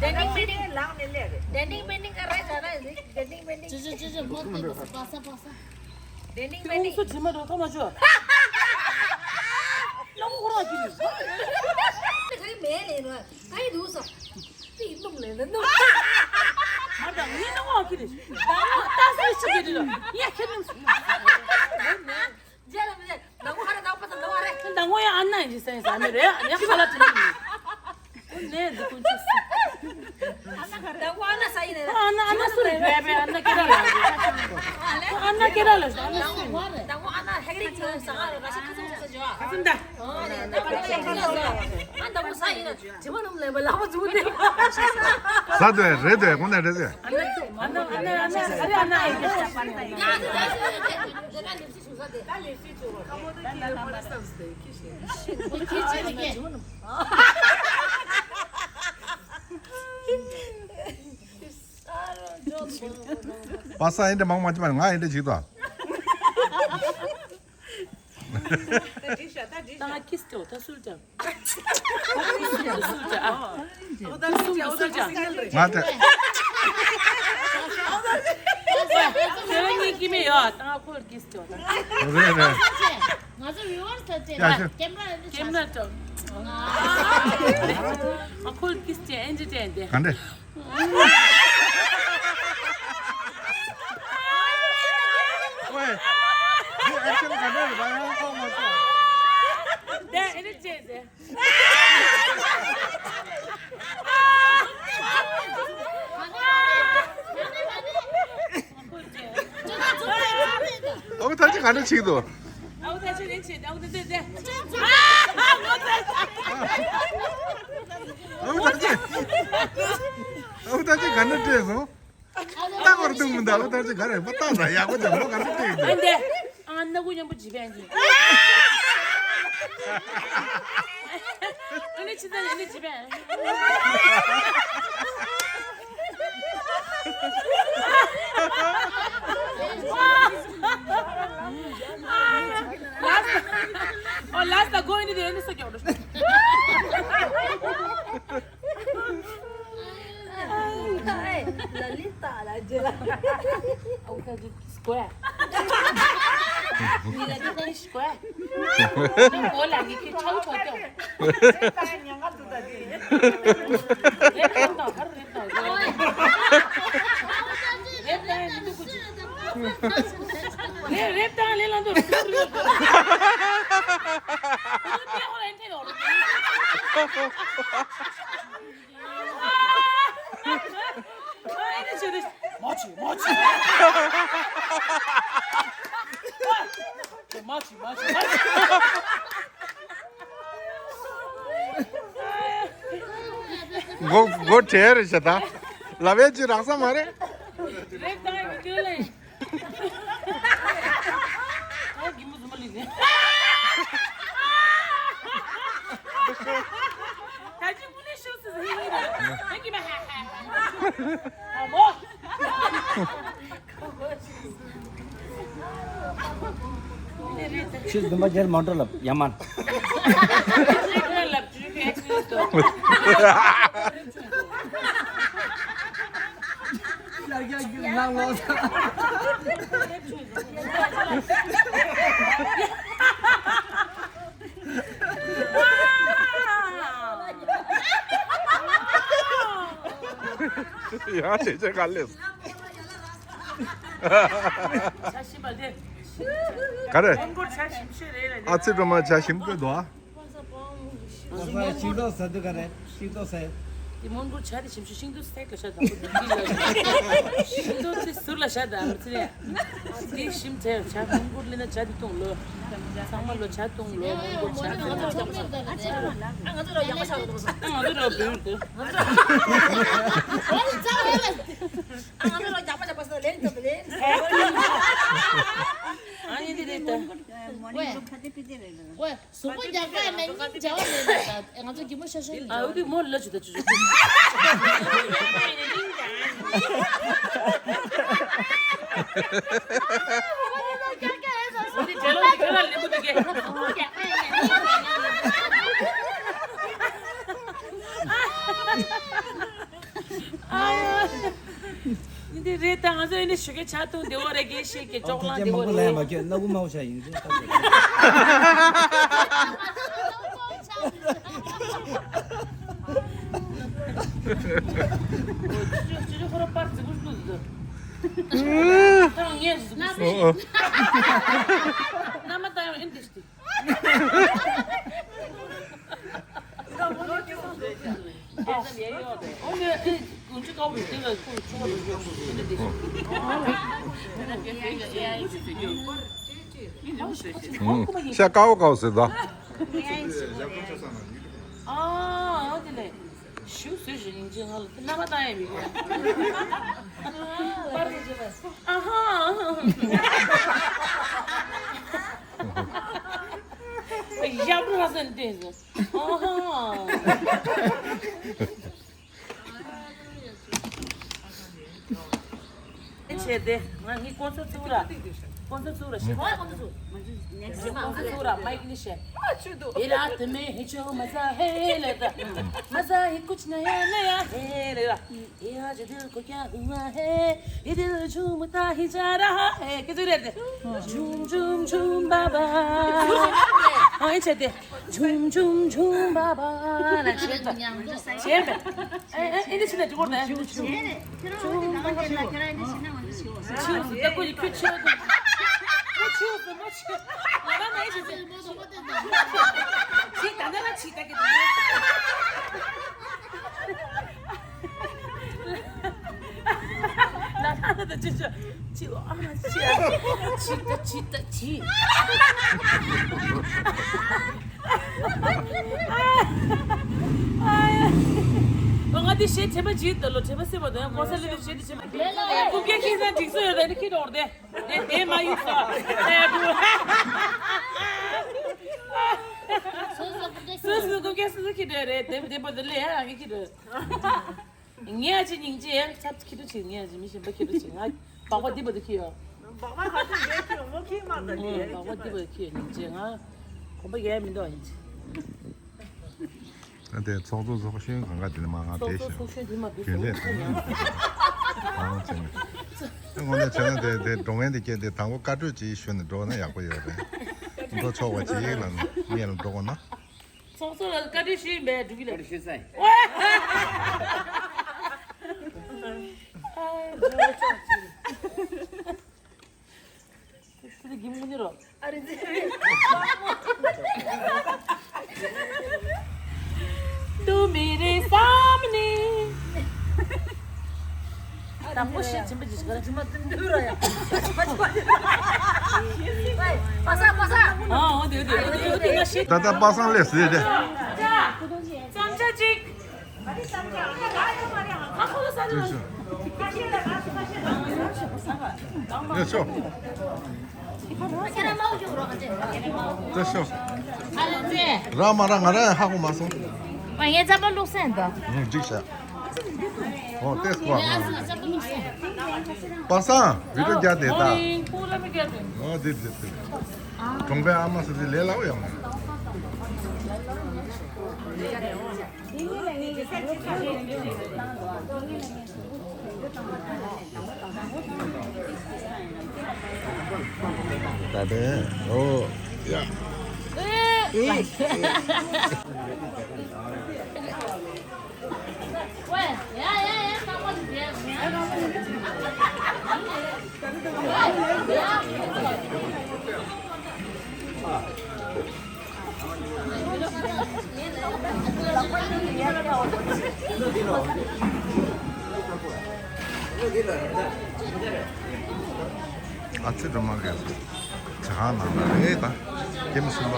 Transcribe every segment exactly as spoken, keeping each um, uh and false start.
Standing meeting, standing meeting कर रहे हैं, जाना है, standing meeting। ཅི་ཅི་ཅི་ཅི་མ་བཏང་པ་ས་པ་ས། Standing meeting། ཁྱོད་སུ་དྲི་མ་འགྲོ་ཐོག་མ་བཅུ། ལོང་ཁོ་རང་གི། ཁ་རི་མེ་ལེ་ར། ཁ་ཡི་དུ་ས། ཏི་ནུམ་ལེ་ནུམ། མ་དང་ངི་ནང་བ་གི་རེད། ད་ལྟ་སུ་ཞིག་གི་རེད། ཡ་ཁྱེད་ནུམ་སུ། རྗེས་ལ་མི་རྗེས། ནང་ཁོ་ཧ་ར་ནང་པ་ས་ནང་བ་རེད། ནང་བ་ཡ་ཨ་ན་ཡིན་ཟེར་ས་མི་རེད། ཡ་ཁ་ལ་དྲི་མ་མི། ནས་འདི་ཀུན་ཆུ་སི། ནང་བ་ཨ་ན་ས་ཡིན་རེད། ཨ་ན་ཨ་ན་སུ་རེད། བས་བས་ཨ་ན་ཀེ་ར་ལ་རེད། ཨ་ན་ཀེ་ར་ལ་ཨ་ན་སུ་རེད། ནང་བ་ཨ་ན་ཧེག་རིག་ཅིག་ས་ང་ར་ཁ་ཆེ་ཁ་ཆེ་ས་ཇོ། ཁ་ཆེ་འདྲ། ཨ་ནི་ད་པ་ནི་ཁ་ཆེ་ས། ཨ་ནི་ད་བུ་ས་ཡིན་ན་དྲི་མ་རྣམས་ལེན་པ་ལག་པ་བཙུགས་ཏེ། ས་དོད་རེད་དོད་ཁོང་ནས་རེད་དོད། ཨ་ན་ཨ་ན་ཨ་ན་ཨ་ན་ཨ་ན་ཨ་ན་ཨ་ན་ཨ་ན། པ་སངས་ཨེ་འདྲ་མང་མ་བྱེད་པ་ང་ཨེ་འདྲ་བྱེད་དོ། ད་ང་ཁིས་ཏོ་ད་སུལ་ཅང་། སུལ་ཅང་ཨ། ང་དེ། ཁྱོད་གཉིས་ཀྱི་མེ་ཡོད་ད་ང་ཁོལ་ཁིས་ཏོ་ད། རེད་རེད། ང་ཚོ་ཡོད་ས་ཅེ། ཡ་ཤི། ཀེམ་ར་ཀེམ་ར་ཏོ། ཨ་ཁོལ་ཁིས་ཅེ་ཨེན་ཇི་ཏེན་ཏེ། ག་འདྲ། ཝེ། འདི་ཨེག་ཤན་ག་འདྲ་རེད་པ། ཡང་ཐོག་མ་སོང་། དེ་ཨེ་ནི་ཅེ་ཟེར། ཨ་ཁུ་ཐར་ཅི་ག་འདྲ་བྱེད་འདུག་ཨ་ཁུ་ཐར་ཅི་ནི་བྱེད། ཨ་ཁུ་ཐར་ཅི་ནི་བྱེད། ཨ་ཁུ་ཐར་ཅི་ནི་བྱེད། ཨ་ཁུ་ཐར་ཅི། ཨ་ཁུ་ཐར་ཅི་ག་འདྲ་སྤྲད་སོང་། ལྟ་བར་འདུག་མི་འདུག་ཨ་ཁུ་ཐར་ཅི་ག་རེ་མ་བཏང་ན་ཡག་པོ་ཅང་མོ་ག་འདྲ་སྤྲད་འདུག་ཨ་འདྲ། ཨ་སྣ་ཁུག་མཉམ་པོ་བྱེད་པས་ཀྱི། ཨ་ནི་ཕྱི་ཚ་ཡིན་ནི་བྱེད་པས། ཨོ་ལ་ས་གོ་ཡིན་ནི་དེ་ནི་ས་ཀྱོག་རེད། ལ་ལི་ཏ་ལ་ཇེ་ལ། ཨོ་ཁ་ཇི་སྐོ་ཡ། ཉི་ལ་ཇི་ཏ་ནི་སྐོ་ཡ། ནི་གོ་ལ་ཉི་ཁི་ཆའུ་ཆའུ་ཀྱོག་རེད་དང་ཧར་རེད་དང་། རེད་དང་ཡིན་འདུག་གུ་ཅི། རེད་རེད་དང་ལེ་ལ་འདུག་རེད་དང་ལེ་ལ་འདུག་མ་ཆེ་མ་ཆེ། མ་ཆེ་མ་ཆེ། མགོ་མགོ་བྲེ་རེད་ཤག་ད། ལབ་ཡས་ཅི་རག་ས་མ་རེད། རེད་ད་ཡིན་འདུག་ལེ། ཨོ་གི་མོ་ཟུ་མ་ལི་ནི། ད་ཅི་ཀུ་ལེ་ཤོ་སི་ཟི་ཧི་ནི། ཨ་གི་མ་ཧ་ཧ། ཨ་མོ། ཕྱིར་འདུན་པ་རྒྱལ་མ་འགྲོ་ལབ་ཡ་མན། ཕྱིར་འདུན་ལབ་ཅུ་ཀེ་ཨེག་སི་ལབ་ཏོ། ནང་ལོགས། ཡང་བྱས་བྱས་ག་ལེས། ཆ་ཞིམ་པ་དེ། ག་རེ། མོན་གྷོར་ཆ་ཞིམ་ཤོས་རེད་ལ། ཨ་ཙི་སྒྲོལ་མ་ཆ་ཞིམ་དགོས་འདུག་ཨ། ཤིང་ཏོག་ཟ་དུས་ག་རེ། ཤིང་ཏོག་ཟས། དེ་མོན་གྷོར་ཆ་དེ་ཞིམ་ཤོས། ཤིང་ཏོག་སྟེག་ལ་ཤ་དང་པོ་དེ་ལ། ཤིང་ཏོག་དེ་ཟུར་ལ་ཤ་དང་པོ་དེ་ལ། དེ་ཞིམ་ཐལ། ཆ་མོན་གྷོར་སླེབས་ན་ཆ་དེ་འཐུང་ལོ། ཚང་མ་ལོ་ཆ་འཐུང་ལོ། མོན་གྷོར་ཆ་འཐུང་ལོ། ང་ཚོ་ལོ་ཡག་པོ་ཆགས་འདུག་ང་ཚོ་ལོ་བུན་དུ། ཨ་ང་ཚོ་ལོ་ཡག་པོ་ཆགས་པ་སོ་ལེན་ཐུབ་ལེན། ཨ་ནི་དེ་རེད་ད། ཝེ། ཝེ། གཟུགས་པོ་རྒྱག་ག་ནས་སྙིང་རྗེ་བ་མེད་ན་ད་ང་ཚོ་གི་མོ་ཤ་ཤ་ཡིན། ཨ་འུ་དུ་མོ་ལ་ཆུ་ད་ཆུ་ཆུ། ཨ་ཡ། འདི་རེད་ད། ང་ཚོ་ཨེ་ནི་ཞུ་གི་ཆ་ཐུང་བདེ་བོ་རེད། དགེ་བཤེས་ཀྱི་ཅོག་ལང་བདེ་བོ་རེད། མང་པོ་ལ་ཡང་མ་སྐྱོན། སྣ་ཁུག་མང་པོ་ཤ་ཡིན་རེད་ད། ཅུ་ཅུ་ཅུ་ཅུ་ཁོ་ར་པར་རྫིག་པོ་ཞིག་འདུག་ཟེར། ད་ངས་རྫིག་པོ་ཞིག་མནའ་མ་བཏང་ཡང་ཨེ་འདི་ཞིག་འདི། ཤ་དཀར་པོ་དཀར་པོ་ཟེར་ད། ཨ་ཨ་དེ་ལས་ཞུ་ཟོས་ཞུ་སྙིང་རྗེ། ང་ལ་དེ་རྣམ་པ་བཏང་ཡས་མི་དགོས། ཨ་ཧ། ཡག་པོ་ལ་ཟན་ཏེ་ཟེར། ཨ་ཧ། བྱས་ཏེ་ང་ངི་ཀོན་སར་ཚུགས་ར། ཀོན་སར་ཚུགས་ར་ཤི། ཀོན་སར་ཚུགས། ཀོན་སར་ཚུགས་ར། མའིག་ནི་ཤེ། ये रात में है जो मजा है लेता मजा ही कुछ नया नया है लेता ये आज दिल को क्या हुआ है ये दिल झूमता ही जा रहा है के जुरे दे झूम झूम झूम बाबा हाँ ये छे दे झूम झूम झूम बाबा ना छे छे ए ए इधर से जुड़ दे झूम झूम बाबा झूम ད་ཁོ་ཡི་ཁྱོད་ཆེ་བ་དང་། ཁྱོད་ཆེ་བ་དང་མ་ཆེ། ང་རང་ནའི་ཆེ་ཆེ། ཆེ་ད་ནས་ལ་ཆེ་ད་གི་དང་། ལ་ལ་ད་ཆེ་ཆེ། ཆེ་བ་ཨ་མ་ཆེ། ཆེ་ད་ཆེ་ད་ཆེ། ང་དེ་ཞེ་དྲན་པ་ཇི་ལྟ་ལོ་དྲན་པ་སེམས་པ་དང་ཡང་གོ་ས་ལེ་ལེ་ཞེ་དྲན་པ། ཀུ་ཀེ་ཁྱི་ས་འགྲིག་སོ་ཡོད་དེ་ནི་ཁྱི་འདོར་དེ། དེ་དེ་མ་ཡིན་ས། སོ་སོ་ཀུ་ཀེ་སོ་སོ་ཁྱི་འདོར་རེད། དེ་དེ་པོ་དེ་ལེ་ཡ་རང་གི་ཁྱི་འདོར། ངས་ཨ་ཅེ་སྙིང་རྗེ་ཡང་ཚབ་ཁྱི་འདོར་ཆེ། ངས་ཨ་ཅེ་མི་གཞན་པ་ཁྱི་འདོར་ཆེ། ང་སྦག་སྦག་འདི་པོ་དེ་ཁྱི་ཡོད། སྦག་སྦག་ག་ཚོད་འདི་ཁྱི་ཡོད་མོ་ཁྱི་མ་འདོར་གི་ཡ། སྦག་སྦག་འདི་པོ་དེ་ཁྱི་ཡོད་སྙིང་རྗེ། ང་གོམ་པ་ཡལ་མི་འདུག་ཨ་ཡིན་ཆེ། ཨ་དེ་ཚོགས་གཙོ་ཚོགས་གཞོན་གང་ག་དེ་ནི་མ་ང་དེ་ཚོགས་གཙོ་ཚོགས་གཞོན་དེ་མ་དུས་རྒྱུན་ལས་དང་ཨང་ཚེ་ནི་དངོས་གནས་བྱས་ན་དེ་དེ་འགྲོ་མཁན་དེ་སྐད་དེ་དང་པོ་བཀའ་གྲོས་ཅིག་ཞུས་ནས་འགྲོ་ན་ཡག་པོ་ཡོད་རེད། འགྲོ་ཆོག་པ་ཅིག་ལ་ངས་ལ་འགྲོ་དགོས་ན། ཚོགས་གཙོ་ལ་བཀའ་གྲོས་ཞུས་ཡིན་པས་འགྲོ་གི་ལ། བཀའ་གྲོས་ཞུས་ས་ཡིན། तू मेरे सामने। དང་པོ་ཤེས་ཆེན་པོ་ཅིག་ག་རེ། ཨ་འོ་དེ་དེ་དེ་དེ་ང་ཤེས། ད་ལྟ་པ་སངས་ལས་ཟེར་དེ། ཙམ་ཆ་ཅིག་ཡ་ཤོ། ཡ་ཤོ། ར་མ་ར་ང་ར་ཧ་གོ་མ་སོང་། ང་ངའི་རྩམ་པ་བླུགས་སེ་འདུག་ཨུ་འགྲིག་ཤག་ཨོ་ཏེས་ཀོ་ཨ་མ། པ་སངས་བི་ཌིའོ་རྒྱག་དེ་ད། ཨོ་དེ་དེ་དེ། གྲོང་པའི་ཨ་མ་ཟེར་དེ་ལས་སླ་པོ་ཡོད་མ། ད་ལྟ་ཨོ་ཡ། ཨ་ཆུ་འགྲོ་མ་རེད། ཇ་ཁང་ནང་ལ་རེད་ད། ཀེམ་གསུམ་པ།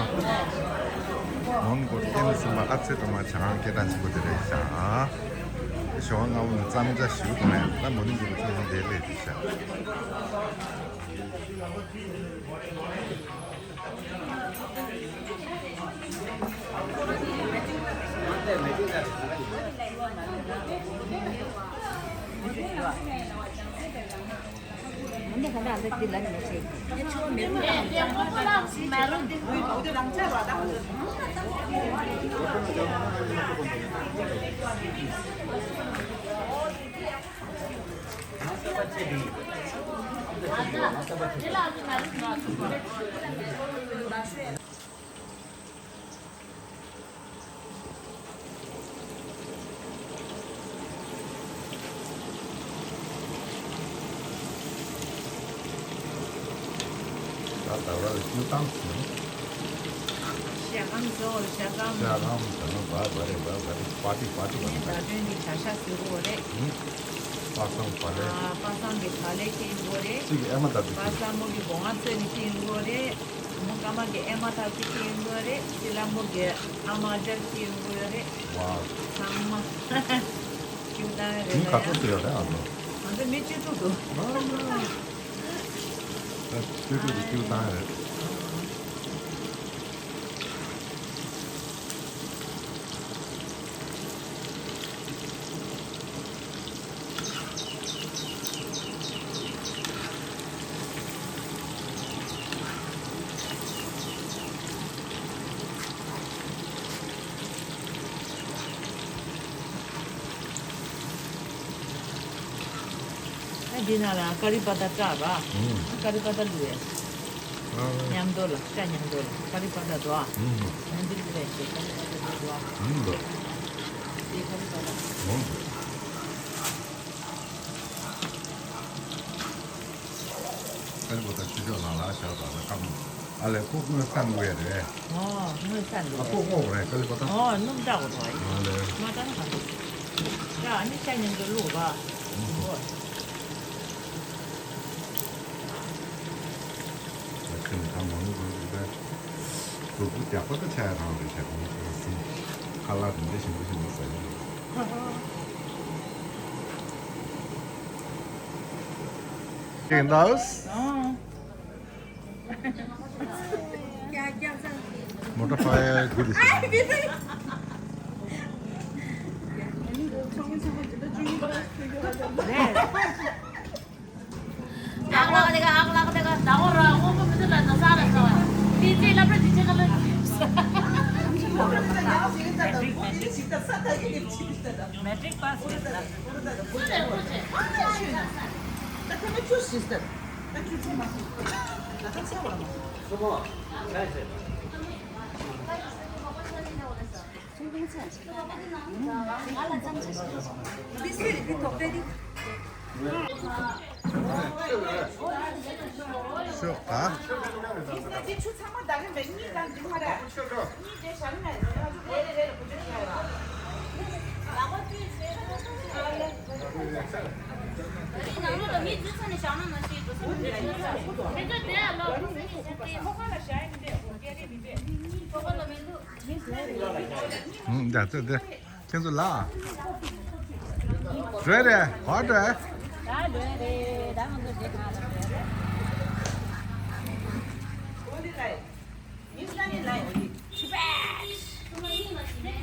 མོན་གྷོ་ཀེམ་གསུམ་པ་ཨ་ཆུ་འགྲོ་མ་ཇ་ཁང་སྐད་གྲགས་ཆེན་པོ་དེ་རེད་ཤག་ཞོགས་སྔ་པོ་ནས་རྩམ་ཇ་ཞིག་འཐུང་ནས་ད་མོ་ནི་འདི་ལ་ཚོད་ལོང་དེ་སླེབས་དུས་ཤག་ད་ཟླ་བར་སྐྱིད་ཐང་ཞིག་ཤ་སྐམ་བཟོ། ཤ་སྐམ། ཤ་སྐམ་ཟེར་ན་བ་བ་རེད། བ་བ་རེད། པ་ཏི་པ་ཏི་བ་ནི་ད་རེད། སྒྲོན་འདི་གྲྭ་ཤག་བཟོ་དགོས་རེད། ཨུ། པ་སངས་བ་ལེ། ཨ། པ་སངས་ཀྱི་བ་ལེ་ཁྱེར་ཡོང་དགོས་རེད། གཅིག་གི་ཨེ་མ་ད་ཏི་པ་ཁྱེར། སངས་མོ་གི་སྒོ་ང་བཙོས་ནས་ཁྱེར་ཡོང་དགོས་རེད། མོ་ཀ་མ་གི་ཨེ་མ་ཐག་ཅིག་ཁྱེར་ཡོང་དགོས་རེད། སི་ལམ་པོ་གི་ཨ་མ་སྦྱར་ཁྱེར་ཡོང་དགོས་རེད། ཝའོ། ཚང་མ་ཁྱེར་ཡོང་ད་རེད། མི་ག་ཚོད་ཡོད་རེད་ཨ་ནོ། ང་ཚོ་མི་བཅུ་དྲུག་འདུག་ཨ་ནོ། ད་བཅུ་དྲུག་གི་ཁྱེར་ཡོང་ད་རེད། ཨ་འདི་ནང་ལ་ཀ་རི་པ་ཏ་བཀྲ་བ། ཨུམ། ཀ་རི་པ་ཏ་བླུགས་ཡས། ཨ། མཉམ་དུ་ལ་ཅ་མཉམ་དུ་ལ་ཀ་རི་པ་ཏ་དོ། ཨུམ། ཨ་འདི་བླུགས་ཡས་ཀ་རི་པ་ཏ་དོ། ཨུམ་དོ། འདི་ཀ་རི་པ་ཏ། ཨུམ། ཀ་རི་པ་ཏ་ཆུ་ཤོག་ནང་ལ་བཞག་དང་ལ་ཀམ། ཨ་ལས་ཁོ་དངོས་སམ་དགོས་ཡ་རེད། ཨོ་དངོས་སམ་དགོས། ཨ་ཁོ་དངོས་རེད་ཀ་རི་པ་ཏ། ཨོ་སྣུམ་དྲག་གོ་དོ། ཨ་ལས། མ་ཏང་ག་རེད། ད་ཨ་ནི་ཤ་མཉམ་དུ་བླུགས་པ། ཨུ་ཧོ། ཁྱོད་ད་མང་པོ་རེད། གཟུགས་པོ་རྒྱགས་པ་ད་ཆ་ཡ་རང་རེད་ཤག་ཁོང་ཚོ་སུམ། ཁ་ལག་དེ་འདྲ་ཞིམ་པོ་ཞིམ་པོ་ཟ་ཡ་རེད། ཅིག་འདུག་མོ་ཊ་ཕ་ཡ་དགུ་དེ་ཞིག་ཨག་ལག་དེ་ག་ཨག་ལག་དེ་ག་ཟླ་བོ་ར་དབང་པོ་མི་འདུག་ལ་ན་ས་ར་ས་བ། དེ་ཚེ་ལབ་ར་དེ་ཚེ་ག་ལ། མེ་ཊིག་པཱ་སི་རེད་ལ། ཤོག་ཨ། ཨུམ། ད་ལྟ་དེ་ཁྱེད་ཚོ་ལ་འགྲོ་རེད། ག་འགྲོ། ད་འགྲོ་རེད། ད་ང་ཚོ་རྗེས་གང་ལ་འགྲོ་རེད། Tibet!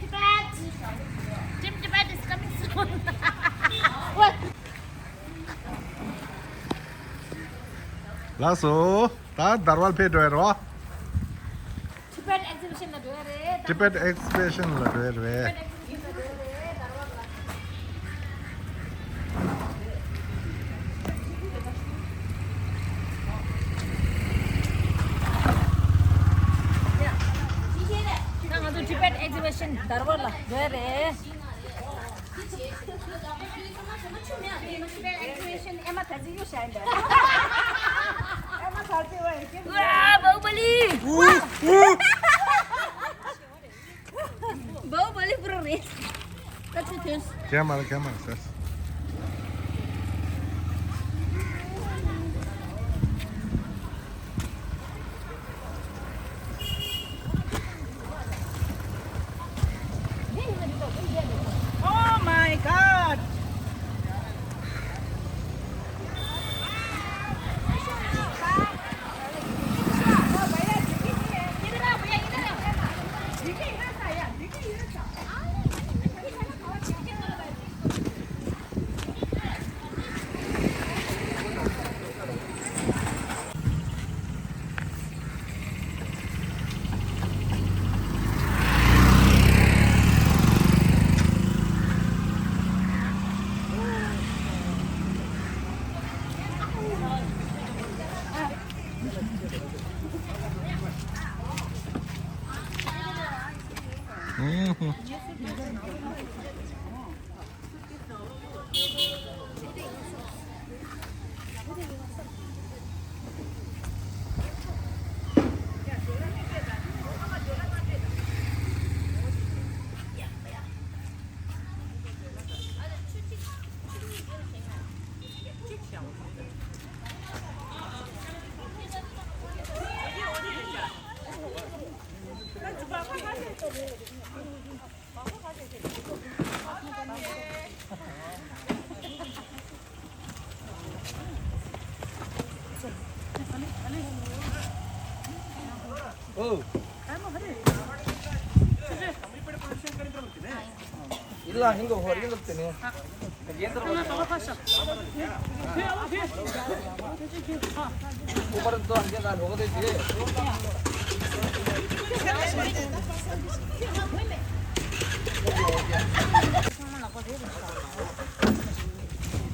Tibet! Team Tibet is coming soon. ལགས་སོ། ད་དར་བར་ཕེབས་འགྲོ་ཡ་རེད་བ། Tibet exhibition ལ་འགྲོ་ཡ་རེད། Tibet exhibition ལ་འགྲོ་ཡ་རེད། Tibet exhibition ལ་འགྲོ་ཡ་རེད། དར་བར་ལ། རེད། ཨ། བྷ་ཧུ་པ་ལི། བྷ་ཧུ་པ་ལི་པུ་ར་རེད། ད་ཆུ་ཐོན། གན་མ་རེད། གན་མ་རེད་ཟེར། Oh my God!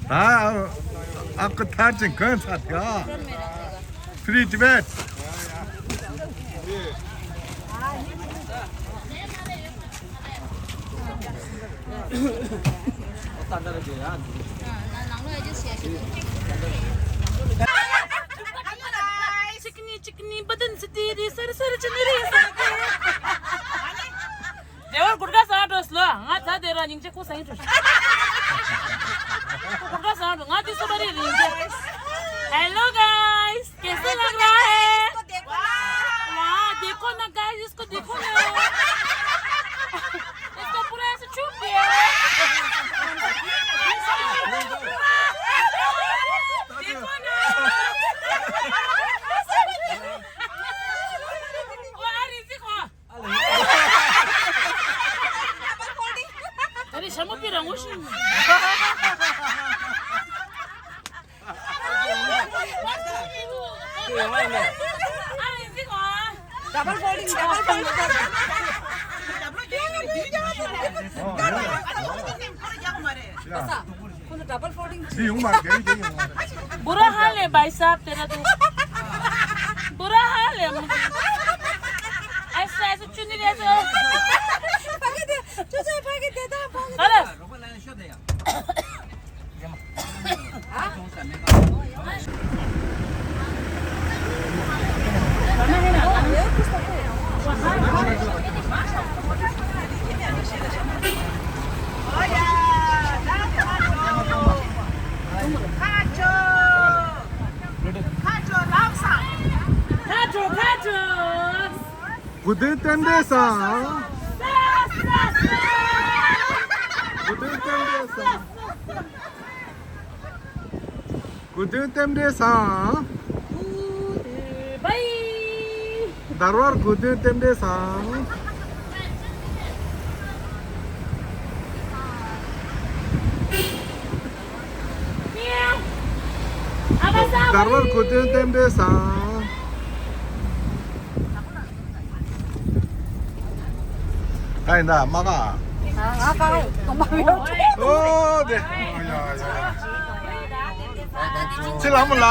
हाँ, आपको थार चाहिँ गयो साथी हो। Free Tibet। चिकनी चिकनी बदन से तेरे सर सर चंद्र। देवर गुटखा साहब दोस्त लो। हाँ, था दे रहा निंचे को सही दोस्त। गुटखा साहब हाँ, तीस बारी निंचे। Hello guys, कैसे लग रहा है? वाह, देखो ना guys, इसको देखो ना। इसका पूरा ऐसे छुप गया। देखो ना। वो आ रही थी, वो। अरे, शमु भी रंगो she. Double folding, double folding. Double folding. बुरा हाल है भाई साहब तेरा तो। बुरा हाल है मुझे। ऐसा, ऐसा चुन्नी ले तो। गलत। སྐུ་མདུན་རྟེན་འབྲེལ་བཟང་། སྐུ་མདུན་རྟེན་འབྲེལ་བཟང་། སྐུ་མདུན་རྟེན་འབྲེལ་བཟང་། བདེ་བའི། དར་བར་སྐུ་མདུན་རྟེན་འབྲེལ་བཟང་། དར་བར་སྐུ་མདུན་རྟེན་འབྲེལ་བཟང་། ད་ཡིན་ད་མ་ག་ང་ག་ང་གཏོང་མ་མི་ཡོང་། ཨོ་དེ། ཨོ་ཡ་ཡ་ཡ། ཚེ་ལ་མོ་ལ།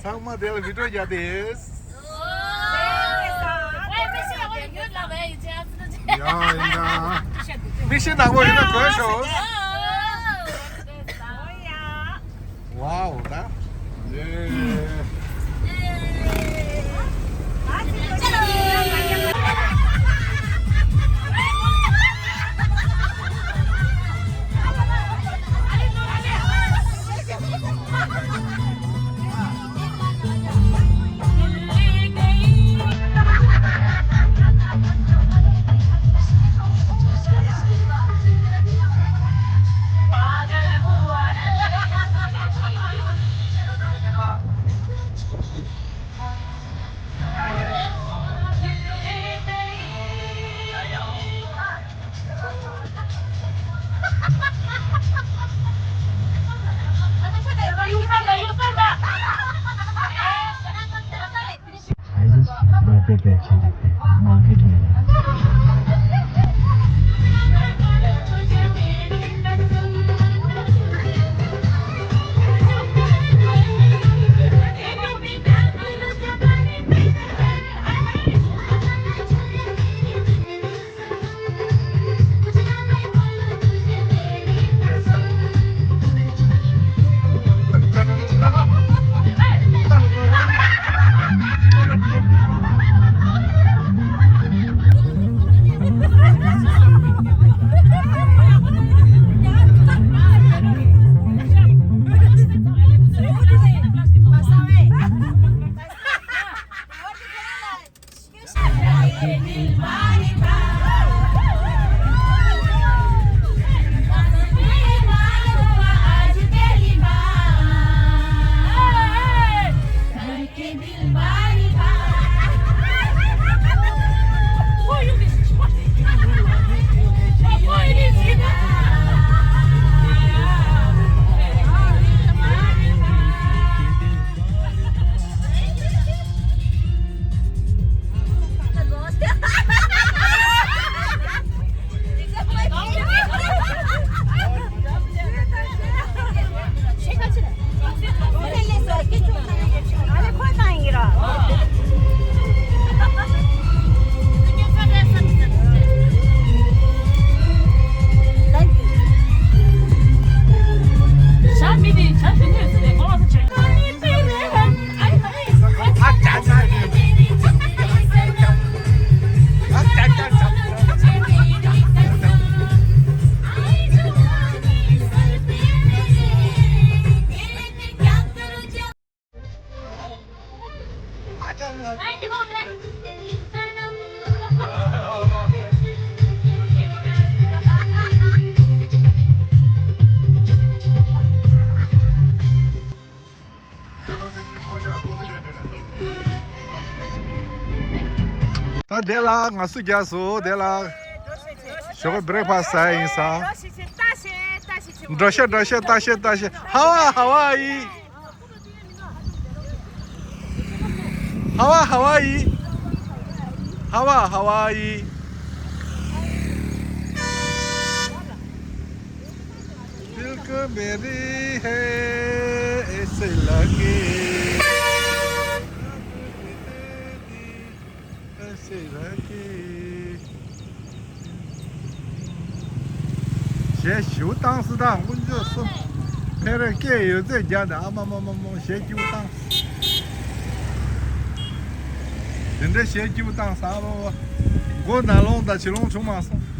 ཚང་མ་དེ་ལ་བི་ཌིའོ་རྒྱག་དེ། ཡ་ཡིན་ད། མིག་ཤེལ་ནག་པོ་ཡིན་ན་གོན་ཤོག Wow, that. Yeah. ད་དེ་ལ་ང་སུ་རྒྱག་སོ་དེ་ལ་ཞོགས་པ་བྷི་རེག་ཕ་སི་ཟ་ཡིན་ས། འགྲོ་ཤེས་འགྲོ་ཤེས་ལྟ་ཤེས་ལྟ་ཤེས། ཧ་ཝ་ཧ་ཝ་ཡི། ཧ་ཝ་ཧ་ཝ་ཡི། ཧ་ཝ་ཧ་ཝ་ཡི། दिल को मेरी है ऐसे लगे। ऐसे लगे। གཞས་ཞུ་བཏང་སྲིད་ད་དཀོན་མཆོག་གསུམ། ཕེ་རེ་སྐད་ཡོད་ཚད་རྒྱག་ནས་ཨ་མ་མ་མ་མ་གཞས་སྐྱིད་པོ་བཏང་། དེ་འདྲ་གཞས་སྐྱིད་པོ་བཏང་ས་ཨ་མ་མ། མགོ་ན་ལོང་དང་བྱི་ལོང་བྱུང་མ་སོང་།